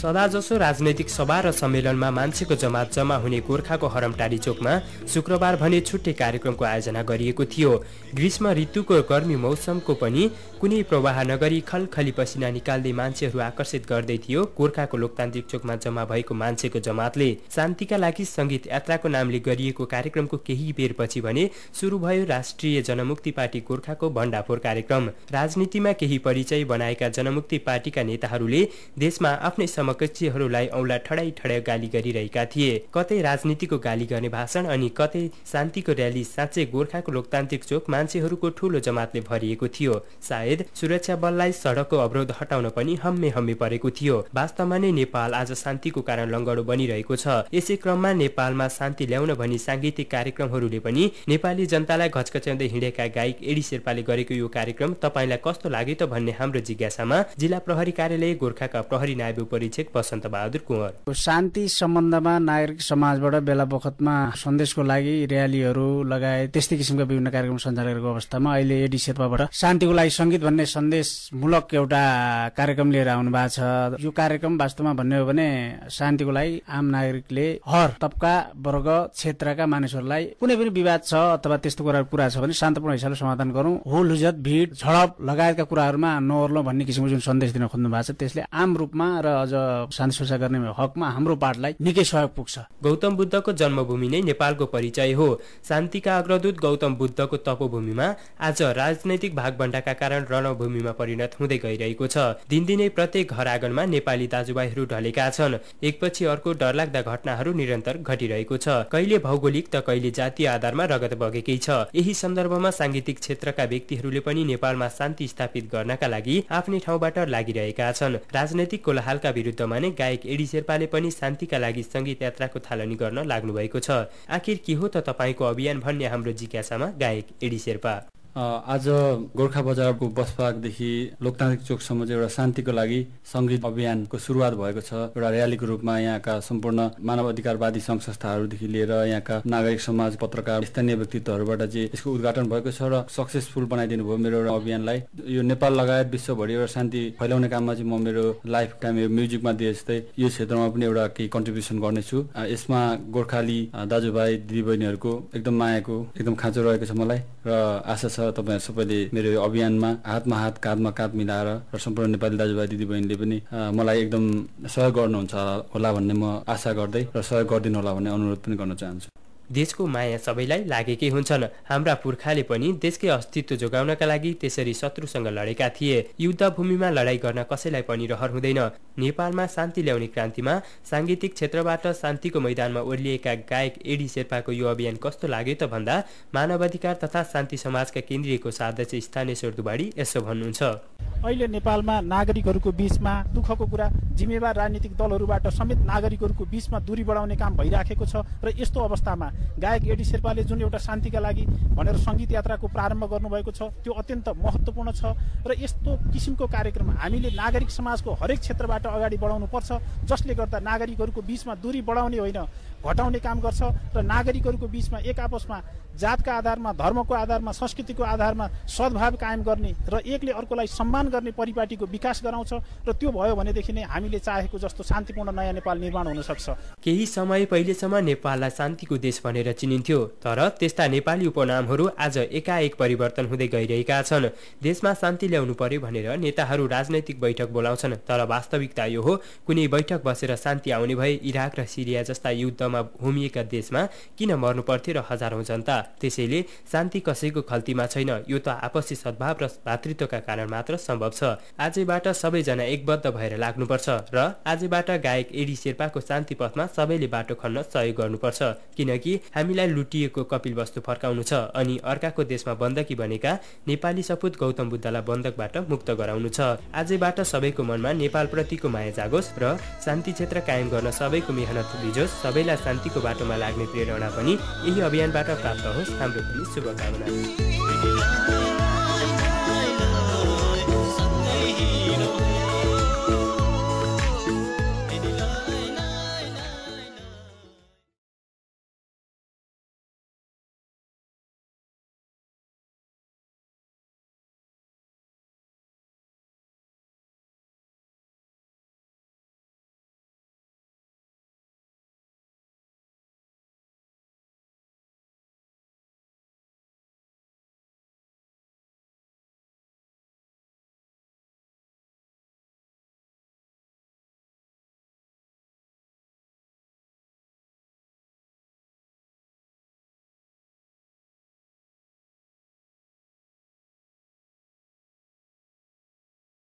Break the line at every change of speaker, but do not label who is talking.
सदाजसो राजनैतिक सभा र सम्मेलनमा मान्छेको जमात जम्मा हुने गोर्खाको हरमटारी चोकमा शुक्रबार भने छुट्टै कार्यक्रमको आयोजना गरिएको थियो। ग्रीष्म ऋतुको गर्मी मौसमको पनि कुनै प्रवाह नगरी खलखली पसिना निकाल्दै मान्छेहरू आकर्षित गर्दै थियो गोर्खाको लोकतान्त्रिक चोकमा जम्मा भएको मान्छेको जमातले। शान्तिका लागि संगीत यात्राको नामले गरिएको कार्यक्रमको केही बेरपछि भने सुरु भयो राष्ट्रिय जनमुक्ति पार्टी गोर्खाको भण्डाफोर कार्यक्रम। राजनीतिमा केही परिचय बनाएका जनमुक्ति पार्टीका नेताहरूले देशमा आफ्नै समकक्षीहरूलाई औंला ठडाई ठडाई गाली गरिरहेका थिए। कतै राजनीतिको गाली गर्ने भाषण अनि कतै शान्तिको र्याली। साँच्चै गोर्खाको लोकतान्त्रिक चोक मान्छेहरूको ठूलो जमातले भरिएको थियो। सायद सुरक्षा बललाई सडकको अवरोध हटाउन पनि हम्मे परेको थियो। वास्तवमा नै नेपाल आज शान्तिको कारण लङ्गडो बनिरहेको छ। यसै क्रममा नेपालमा शान्ति ल्याउन भनी सांगीतिक कार्यक्रमहरूले पनि नेपाली जनतालाई घचकच्याउँदै हिँडेका गायक एडी शेर्पाले गरेको यो कार्यक्रम तपाईलाई कस्तो लाग्यो त भन्ने हाम्रो जिज्ञासामा जिल्ला प्रहरी कार्यालय गोर्खाका प्रहरी नायब उपरीक्षक बसन्त बहादुर कुँवर।
शान्ति सम्बन्धमा नागरिक समाजबाट बेला बखतमा सन्देशको लागि र्यालीहरू लगायत त्यस्तै किसिमका विभिन्न कार्यक्रम सञ्चालन गरेको अवस्थामा अहिले एडी शेर्पाबाट शान्तिको लागि संगीत भन्ने सन्देशमूलक एउटा कार्यक्रम लिएर आउनु भएको छ। यो कार्यक्रम वास्तवमा भन्ने हो भने शान्तिको लागि आम नागरिकले हर तबका वर्ग क्षेत्रका मानिसहरूलाई कुनै पनि विवाद छ अथवा त्यस्तो कुरा छ भने शान्तपूर्ण हिसाबले समाधान गरौँ, होल हुज्जत भिड झडप लगायतका कुराहरूमा नओर्लो भन्ने किसिमको जुन सन्देश दिन खोज्नु भएको छ त्यसले आम रूपमा र अझ शान्ति सुरक्षा गर्ने हकमा हाम्रो पार्टलाई निकै सहयोग पुग्छ।
गौतम बुद्धको जन्मभूमि नै नेपालको परिचय हो। शान्तिका अग्रदूत गौतम बुद्धको तपोभूमिमा आज राजनैतिक भागबण्डाका कारण रणभूमिमा परिणत हुँदै गइरहेको छ। दिनदिनै प्रत्येक घर आँगनमा नेपाली दाजुभाइहरू ढलेका छन्। एकपछि अर्को डरलाग्दा घटनाहरू निरन्तर घटिरहेको छ। कहिले भौगोलिक त कहिले जातीय आधारमा रगत बगेकै छ। यही सन्दर्भमा सांगीतिक क्षेत्रका व्यक्तिहरूले पनि नेपालमा शान्ति स्थापित गर्नका लागि आफ्नै ठाउँबाट लागिरहेका छन्। राजनैतिक कोलाहलका विरुद्धमा नै गायक एडी शेर्पाले पनि शान्तिका लागि संगीत यात्राको थालनी गर्न लाग्नु भएको छ। आखिर के हो त तपाईको अभियान भन्ने हाम्रो जिज्ञासामा गायक एडी शेर्पा।
आज गोर्खा बजारको बसपाकदेखि लोकतान्त्रिक चोकसम्म चाहिँ एउटा शान्तिको लागि संगीत अभियानको सुरुवात भएको छ। एउटा र्यालीको रूपमा यहाँका सम्पूर्ण मानव अधिकारवादी संघ संस्थाहरूदेखि लिएर यहाँका नागरिक समाज, पत्रकार, स्थानीय व्यक्तित्वहरूबाट चाहिँ यसको उद्घाटन भएको छ र सक्सेसफुल बनाइदिनु भयो मेरो एउटा अभियानलाई। यो नेपाल लगायत विश्वभरि एउटा शान्ति फैलाउने काममा चाहिँ म मेरो लाइफ टाइम म्युजिकमा दिए जस्तै यो क्षेत्रमा पनि एउटा केही कन्ट्रिब्युसन गर्नेछु। यसमा गोर्खाली दाजुभाइ दिदीबहिनीहरूको एकदम मायाको एकदम खाँचो रहेको छ मलाई र आशा छ तपाईहरु सबैले मेरो यो अभियानमा हातमा हात काँधमा काँध मिलाएर र सम्पूर्ण नेपाली दाजुभाइ दिदीबहिनीले पनि मलाई एकदम सहयोग गर्नुहुन्छ होला भन्ने म आशा गर्दै र सहयोग गरिदिनु होला भन्ने अनुरोध पनि गर्न चाहन्छु।
देशको माया सबैलाई लागेकै हुन्छन्। हाम्रा पुर्खाले पनि देशकै अस्तित्व जोगाउनका लागि त्यसरी शत्रुसँग लडेका थिए। युद्ध भूमिमा लडाई गर्न कसैलाई पनि रहर हुँदैन। नेपालमा शान्ति ल्याउने क्रान्तिमा सांगीतिक क्षेत्रबाट शान्तिको मैदानमा ओर्लिएका गायक एडी शेर्पाको यो अभियान कस्तो लाग्यो त भन्दा मानवाधिकार तथा शान्ति समाजका केन्द्रीय कोषाध्यक्ष स्थानेश्वर दुवाडी यसो भन्नुहुन्छ।
अहिले नेपालमा नागरिकहरूको बीचमा दुःखको कुरा जिम्मेवार राजनीतिक दलहरूबाट समेत नागरिकहरूको बीचमा दूरी बढाउने काम भइराखेको छ र यस्तो अवस्थामा गायक एडी शेर्पाले जुन एउटा शान्तिका लागि भनेर संगीत यात्राको प्रारम्भ गर्नुभएको छ त्यो अत्यन्त महत्त्वपूर्ण छ र यस्तो किसिमको कार्यक्रम हामीले नागरिक समाजको हरेक क्षेत्रबाट अगाडि बढाउनु पर्छ जसले गर्दा नागरिकहरूको बीचमा दूरी बढाउने होइन घटाउने काम गर्छ र नागरिकहरूको बीचमा एक आपसमा जातका आधारमा, धर्मको आधारमा, संस्कृतिको आधारमा सद्भाव कायम गर्ने र एकले अर्कोलाई सम्मान गर्ने परिपाटीको विकास गराउँछ र त्यो भयो भनेदेखि नै हामीले चाहेको जस्तो शान्तिपूर्ण नयाँ नेपाल निर्माण हुन सक्छ।
केही समय पहिलेसम्म नेपाललाई शान्तिको देश भनेर चिनिन्थ्यो तर त्यस्ता नेपाली उपनामहरू आज एकाएक परिवर्तन हुँदै गइरहेका छन्। देशमा शान्ति ल्याउनु पर्यो भनेर नेताहरू राजनैतिक बैठक बोलाउँछन् तर वास्तविकता यो हो कुनै बैठक बसेर शान्ति आउने भए इराक र सिरिया जस्ता युद्धमा होमिएका देशमा किन मर्नु पर्थ्यो र हजारौं जनता। त्यसैले शान्ति कसैको खल्तीमा छैन, यो त आपसी सद्भाव र भातृत्वका कारण मात्र सम्भव छ। आजैबाट सबैजना एकबद्ध भएर लाग्नुपर्छ र आजैबाट गायक एडी शेर्पाको शान्ति पथमा सबैले बाटो खन्न सहयोग गर्नुपर्छ किनकि हामीलाई लुटिएको कपिलवस्तु फर्काउनु छ अनि अर्काको देशमा बन्दकी बनेका नेपाली सपूत गौतम बुद्धलाई बन्दकबाट मुक्त गराउनु छ। आजैबाट सबैको मनमा नेपाल प्रतिको माया जागोस् र शान्ति क्षेत्र कायम गर्न सबैको मेहनत बिजोस्, सबैलाई शान्तिको बाटोमा लाग्ने प्रेरणा पनि यही अभियानबाट प्राप्त होस्। हाम्रो पनि शुभकामना।